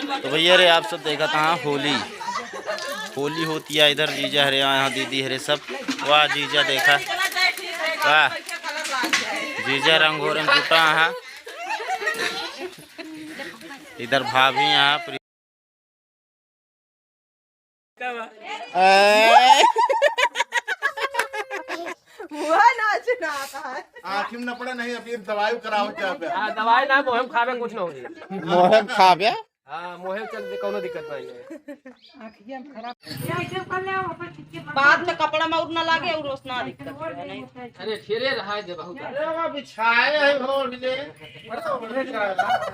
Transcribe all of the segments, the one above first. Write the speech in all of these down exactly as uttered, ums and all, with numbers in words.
तो भैया रे, आप सब देखत हाँ होली, होली होती है इधर। जीजा हरे यहाँ, दीदी हरे सब। वाह जीजा देखा, वाह जीजा रंग हो रंग जुटा है। इधर भाभी यहाँ। ए। हुआ नाच ना आता है। आँखी में न पड़े नहीं, अभी दवाई कराओ क्या पे? हाँ, दवाई ना, मोहम खावे कुछ ना होई। मोहम खावे? हाँ, मोहम चल दे, कौनो दिक्कत नहीं है। बाद में कपड़ा में और ना लागे और ओस ना दिक्कत है, नहीं। अरे, ठेरे रहा है जे बहुत। अरे, वो बिछाए है, ओढ़ ले। बड़ा ओढ़े जा रहा है।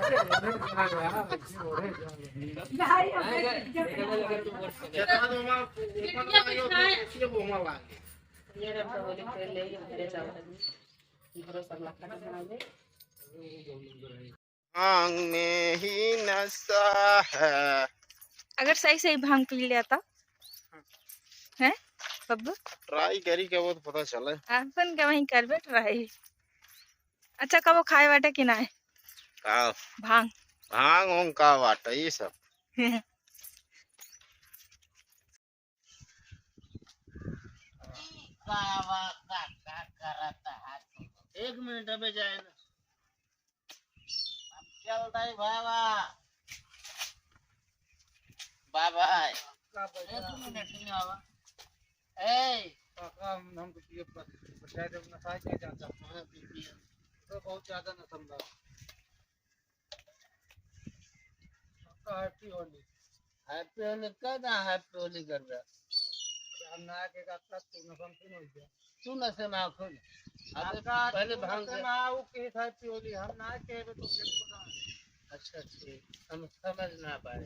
भांग में ही नशा है। अगर सही सही भांग पी लिया तो, हैं बब्बू? Try करी, क्या वो तो पता चले। अपन का वहीं करबे try। अच्छा, कबो खाए बाटे कि नाय? का? भांग। भांग उंग का बाटे, ई सब? का बा, का, का करत है? एक मिनट, अबे जाए ना। हम चल रहे बाबा। बाबा, का बा? एक मिनट, नहीं बाबा। ए। काका, हम, हम तो पिए प-, पछाए देब ना, खाए के जाता। हाँ, पी, पी। तो बहुत ज्यादा ना समझा। आपका Happy Holi। Happy Holi का ना, Happy Holi कर रहा। हम ना के का, का तू ना समझ हो गया। तू ना से ना खुद। अबे आपका पहले तू ना भांग से दे। ना, वो के Happy Holi, हम ना के तो फिर को ना। अच्छा, ठीक। हम समझ ना पाए।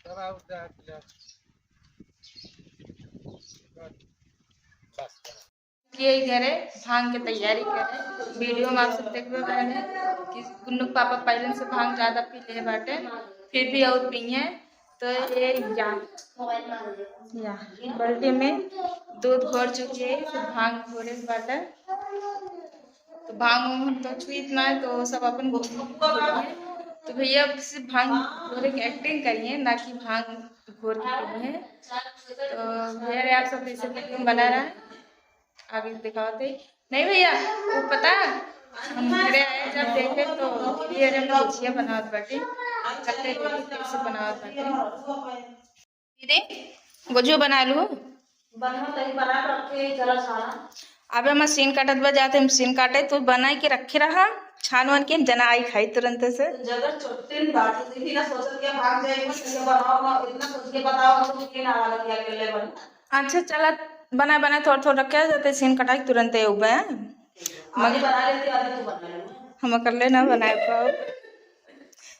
तब आओ जा, जा। बस करा। के घरे भांग के तैयारी करे। वीडियो में आप सब देखबे बाटे कि गुन्नू के पापा पहले से भांग ज्यादा पी ले बाटे, फिर भी और पिए। तो ये या, या बाल्टी में दूध घोर चुकी है, फिर भांग घोरे के बाटे। तो भांग उंग हम तो छुइत ना है, तो सब अपन घोर के पिए। तो भैया अब सिर्फ भांग घोरे के acting करिए, ना कि भांग घोर के पिए। तो भैया रे, आप सब ऐसे वीडियो में बना रहा है। आगे दिखावत है। नहीं भैया, वो पता, हम घरे आए जब देखे तो ये रे गुझिया बनावत बाटे। चलते देखी कैसे बनावत बाटे। दीदी, गुझिया बना लू? बनवा तनी बना रखे, जरा छाना। अबे मशीन काटत बा, जाते मशीन काटे, तू बनाई के रखे रहा, छान वान के हम जना आई खाई तुरंत से। जगह चोटिन बात, देखी ना, सोचत क्या भाग जाए, कुछ ये बनाओ ना, इतना सोच के बताओ, तुम के ना वाला दिया अकेले बन। अच्छा, चला, बना, बना, थोड़ा, थोड़ा रखे, जाते सीन कटाई तुरंत ही उबे। आधी मगर बना लेती, आधी तू बना ले। हम अकेले ना बनाए पाओ।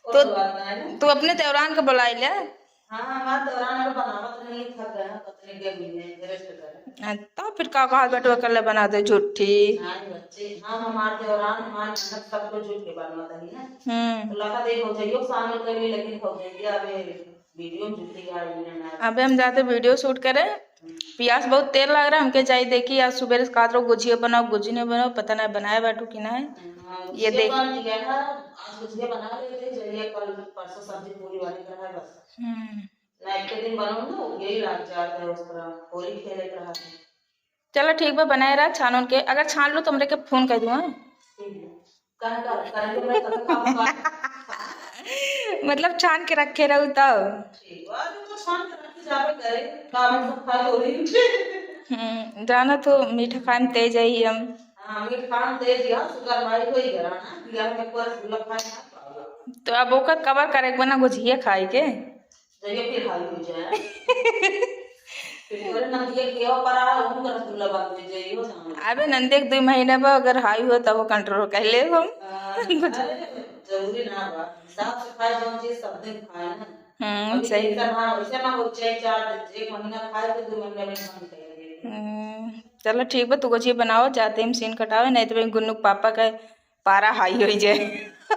वो तो तो बात ना है ना। तू अपने देवरान के बुलाई ले। हाँ, हमार देवरान अगर बनावत नहीं, थक गए हैं, पत्नी के भी नहीं, rest करें। हाँ, तो फिर का कहत बाटे, अकेले बना दे, झूठी। नहीं बच्चे, हम हमार देवरान, हमार ननद सब कुछ जुट के बनवा दही है। हम्म। तो लगा दे भौजइयो शामिल कर ली, लेकिन भौजइया अबे वीडियो में जुटी आ रही है ना। अबे हम जाते वीडियो shoot करे। हम्म। पियास बहुत तेज लग रहा है, हमके जाई देखी, आज सुबह से कहत रहो गुझिया बनाओ, गुझिया नहीं बनाओ, पता नहीं बनाए बाटू कि नहीं। हाँ, ये गुझिया देख। बन गया है, आज गुझिया बना लेते, चलिए कल परसों सब्जी पूरी वाली का है बस। हम्म। ना एक दिन बनाओ ना, यही लाग जाता है उस तरह, होली खेले के रहा है। चलो ठीक बा, बनाए रहा छान उन के। अगर छान लू तो हमरे के फोन कर दू, हाँ? ठीक है। कहाँ का, कहाँ के मैं कहाँ का, का? मतलब छान के रखे रहू तब। ठीक बा, अरे तो छान के रखे जाबे करे, का हम सब खा तो रही। हम्म, जाना तो मीठा खाए में तेज है ही हम। हाँ, मीठा खाए में तेज है, sugar high होई गया ना, कि हम एक बार रसगुल्ला खाए ना पाओ। तो अब ओकर cover करे के बना गुझिया खाए के। जइयो फिर हावी हो जाए। फिर तोरे नंदिया के केवा पर आ, ओहू का रसगुल्ला बांध दे जइयो ना। अबे नंदिया के दुई महीना बा, अगर हावी हो तब वो control कर ले हम। हाँ, अरे, जरूरी ना बा। साफ सफाई जौन चीज सब दिन खाए ना। हम्म, अभी सही। इतना ना, वैसे ना हो, चाहे चार, एक महीना खाए तो दो महीना में बंद कर दे। हम्म, चलो ठीक बा, तू गुझिया बनाओ, जाते हम सीन कटावे, नहीं तो भाई गुन्नू के पापा का पारा हाई होई जाए।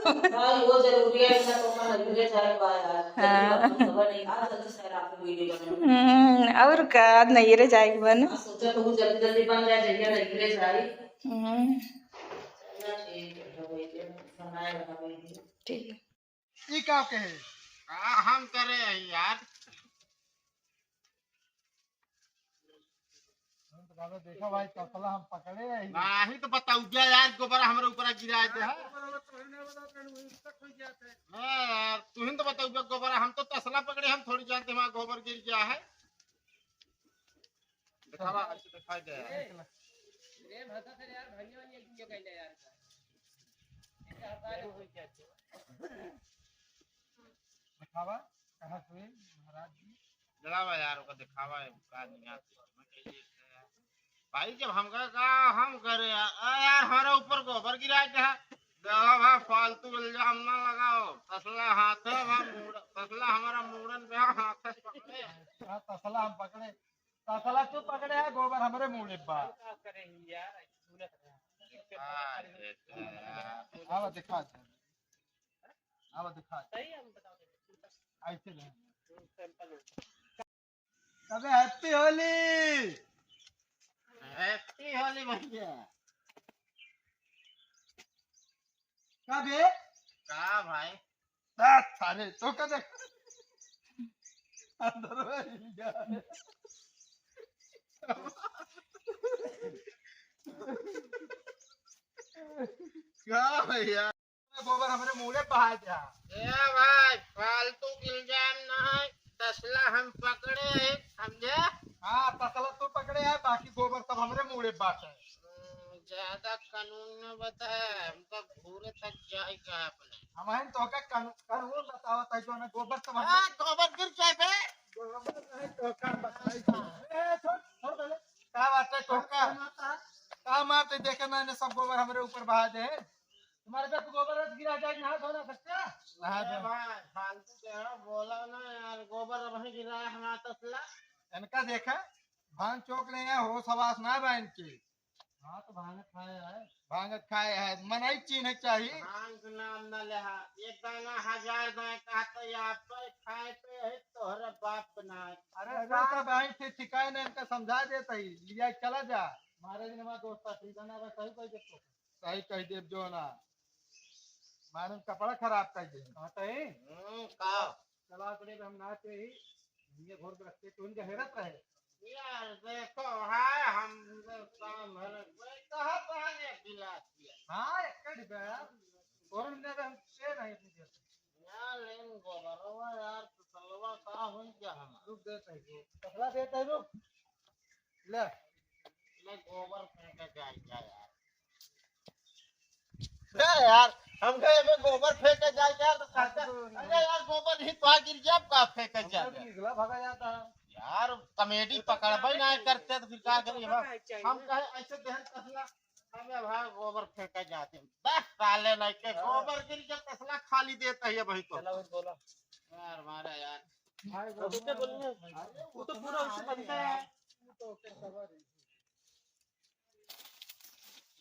भाई, वो जरूरी है, इतना तो हम नैहरे जाए के बा यार। हाँ। जल्दी बात खबर नहीं, आज जल्दी से रात में वीडियो बनाओ। हम्म, और का, आज नैहरे जाए के बा ना। हाँ, सोचा तो वो जल्दी जल्दी बन जाए, जल्दी नैहरे जाए। हम्म। चलना ठीक है, तो वही के बनाए रहा वही। ठीक है। ई का कहे? आ, हाँ। काम करे हैं यार। देखा भाई, तसला हम पकड़े हैं। नाही तो बताऊ जा यार, गोबर हमरे ऊपर गिरा दे है। हाँ यार, तू ही तो बताऊ जा गोबर, हम तो तसला पकड़े, हम थोड़ी जानते हमारा गोबर गिर गया है। दिखावा, ऐसे दिखाई दे। ए, ए, भाषा से यार, भांगे वाली एक वीडियो कइले यार। दिखावा, कहाँ से महाराज जी? दिखावा यार, ओका दिखावा है, का नहीं आते। भाई, जब हमका का हम करे यार, आ यार, हमारा ऊपर गोबर गिरा दे है। देखो भाई, फालतू इल्जाम ना लगाओ। तसला हाथ है, भाई, मूड़-, तसला हमारा मूड़न पे हाथ है, पकड़े। हाँ, तसला हम पकड़े। तसला तू पकड़े है, गोबर हमरे मूड़े बा। हाँ, ये तो है यार। आवा दिखा दे। आवा दिखा दे। ऐसे नहीं। अबे Happy Holi। Happy Holi भैया। का बे? का भाई? आ, सारे, तो का देख? अंदर में ही जा। का भैया? गोबर हमरे मूड़े बहा जा। ए भाई, फालतू इल्जाम ना है, तसला हम पकड़े हैं, समझे? हाँ, तसला तू पकड़े है, बाकी गोबर सब हमरे मूड़े बाटे। हम्म, ज्यादा कानून न बताए, हमका घूरे तक जाए का अपने। हम हैं तो का कानू-, कानून बतावत है, जो ना गोबर सब हम हाँ, गोबर गिर जाए बे। गोबर नहीं तो का बताई। ए, छोड़, छोड़ पहले। का बात है, टोका? का मारते, देखे ना, इन्हें सब गोबर हमरे ऊपर बहा दे। तुम्हारे पे गोबर रस गिरा जाए, नहा धो ना सकते? नहा ए धो। भाई, फालतू के है, बोला ना यार, गोबर अब ही गिरा है हमारा तसला। इनका देखा, भांग चोक ले हैं, होश हवास ना बा इनके। हाँ, तो भांग खाए है। भांग खाए है, मनई चीन्हे चाहिए। भांग के नाम ना लेहा, एक दाना हजार दाना कहता, या आप पे खाए पे है, तोहरे बाप के ना है। अरे अरे साहब, सब भाई से सिखाए ना, इनका समझा देता ही, लिया चला जा। महाराज ने हमारा दोस्त था, ठीक है ना, बस सही कोई देखो। सही कह देब जो ना, मारन कपड़ा खराब कर दे। कहते हैं? हम्म, का? चला अपने हम ना के ही, ये घर में रखते, तो उनके हेरत रहे। यार, देखो, हाय, हम काम भर, कोई कहाँ, कहाँ ये गिलास दिया? हाँ, एक कड़ी पे यार। और उनने भी हम से नहीं पूछे। यार, लेकिन गोबरवा यार, तसलवा का होई क्या हमार? रुक दे, तसला दे, रुक। ले। ले गोबर फेंके जाए क्या यार? ले यार, हम कहे में गोबर फेंके जाए क्या तो कहते, अरे यार गोबर ही तो आ गिर जाए, अब का फेंके जाए? निकला भागा जाता है। यार कॉमेडी पकड़बे ना करते तो फिर का करिए? हम कहे ऐसे देहन कसला, अबे भाई गोबर फेंके जाते। दस साले लइके गोबर गिर के कसला खाली देता है भाई तो। चला बोला। यार मारा यार। भाई, अब उससे बोलने, वो तो पूरा उससे बनता है।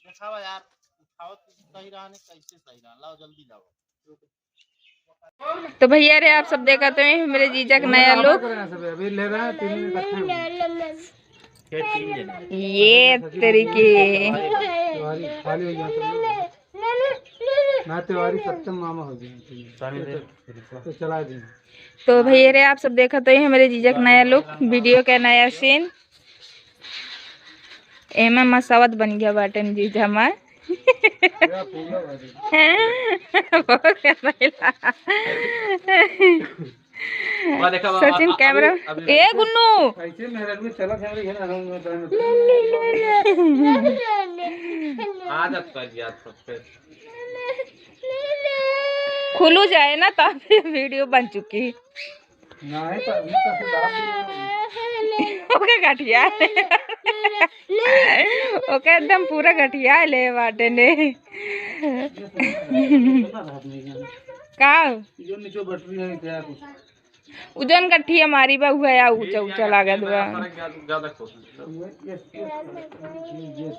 दिखावा यार, उठाओ तो सही रहा, नहीं कैसे सही रहा, लाओ जल्दी लाओ। तो भैया रे, आप सब देखत हैं हमरे जीजा के नया लुक। अभी ले रहे हैं, तीन मिनट इकट्ठे हो गए। ये तरीके। खाली हो गया सब लोग। ना, तिवारी सत्यम मामा हो गए। तो चला दी। तो भैया रे, आप सब देखत हैं हमरे जीजा के नया लुक, वीडियो के नया सीन। एमा मसावत बन गया बाटन जीजा हमार। सचिन कैमरा। ए गुन्नू। आदत कर दिया सबके। खुलू जाए ना, तब वीडियो बन चुकी। नहीं, तो अभी तो सुधार दिया। ओके गठिया। ओके एकदम पूरा गठिया ले बाटे ने। का? जो नीचे बैटरी है, क्या कुछ? उ जौन गठिया मारी बा, उहे आ ऊंचा ऊंचा लागत बा। ये, ये, ये, ये, ये।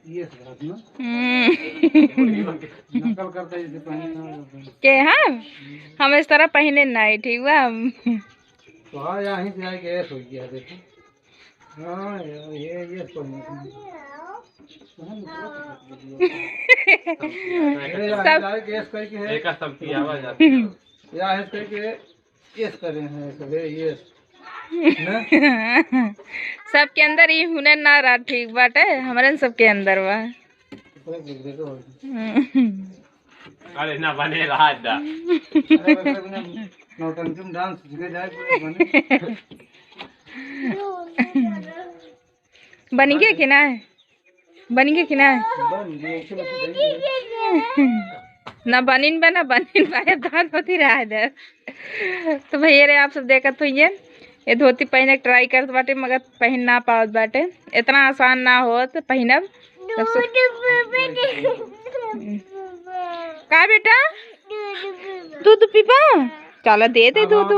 ये सब बात ना। हम्म। नकल करता है, जैसे पहने ना होते हैं। के हम? हम इस तरह पहने नहीं, ठीक बा? हम तो हाँ, यहाँ से आके ऐस हो गया, देखो। हाँ, यार, ये, ये पहने थे। कहाँ निकला था? अरे यार, सब जाए गैस करके है। एक असम की आवाज आती है। या है करके यस करे हैं, करे यस। ना? सबके अंदर ई हुनर ना रहा, ठीक बाटे, हमरन सबके अंदर बा। ऊपर देख, देखो। हम्म। अरे ना बने रहा दा। अरे, अरे, अरे, नौटंकी में डांस सीखे जाए, पूरे बने। बनिगे कि ना? बनिगे कि ना? बन गए, चलो, चलो। ना बनिन बा, ना बनिन बा, ये दांत होती रहा दे। तो भैया रे, आप सब देखत होइए, ये धोती पहने के ट्राई करत बाटे, मगर पहन ना पावत बाटे। इतना आसान ना होत पहनब। तब से का बेटा? दूध पीबा? चला दे दे दूध।